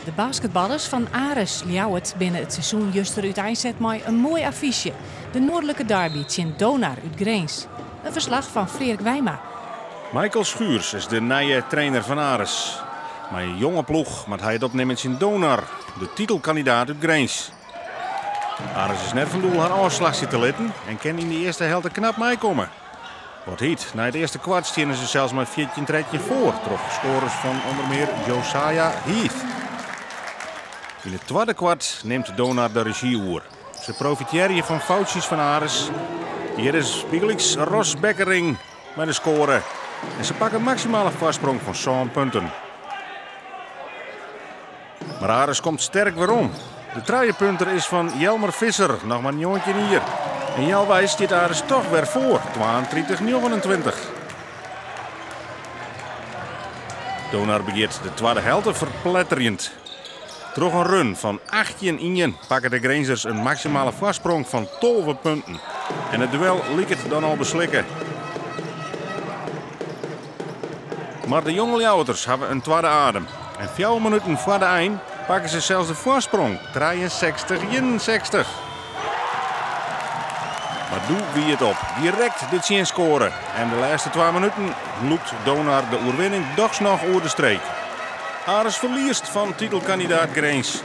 De basketballers fan Aris Ljouwert binne it seizoen juster úteinset mei in moai affysje. De noardlike derby tsjin Donar út Grins. In ferslach fan Freark Wijma. Michael Schuurs is de nije trainer fan Aris. Mei in jonge ploech moat hy it opnimme tsjin Donar, de titelkandidaat út Grins. Aris is net fan doel har ôfslachtsje te litten en kin yn de earste helte knap meikomme. Wat hyt, nei it earste kwart stiene se sels mei 14-13 foar troch skoares fan ûnder mear Josiah Heath. Yn it twadde kwart nimt Donar de rezjy oer. Se profitearje fan foutsjes fan Aris. Hjir is bygelyks Ross Bekkering mei de skoare en se pakke maksimale foarsprong fan sân punten. Mar Aris komt sterk werom. De trijepunter is fan Jelmer Visser, noch mar 19 jier. En healweis stiet Aris toch wer foar, 32-29. Donar begjint de twadde helte ferpletterjend. Troch in run fan 18-1 pakke de Grinzers in maksimale foarsprong fan 12 punten. En it duel liket dan al beslikke. Mar de jonge Ljouwerters hawwe in twadde adem. En 4 minuten foar de ein pakke se sels de foarsprong, 63-61. Mar doe wie it op. Direkt de tsjinskoare. En de lêste 2 minuten lûkt Donar de oerwinning dochs noch oer de streek. Aris ferliest fan titelkandidaat Grins,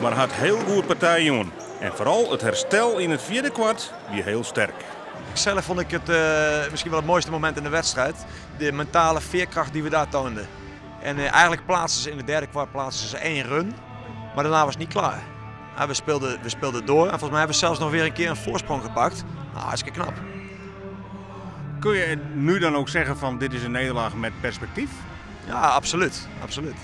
mar hat hiel goed partij jûn. En foaral it herstel yn it fjirde kwart wie hiel sterk. Zelf vond ik het misschien wel het mooiste moment in de wedstrijd. De mentale veerkracht die we daar toonden. En eigenlijk plaatsen ze in het derde kwart plaatsen ze 1 run. Maar daarna was het niet klaar. Ja, we speelden door en volgens mij hebben we zelfs nog weer een keer een voorsprong gepakt. Nou, hartstikke knap. Kun je nu dan ook zeggen van dit is een nederlaag met perspectief? Ja, absoluut. Absoluut.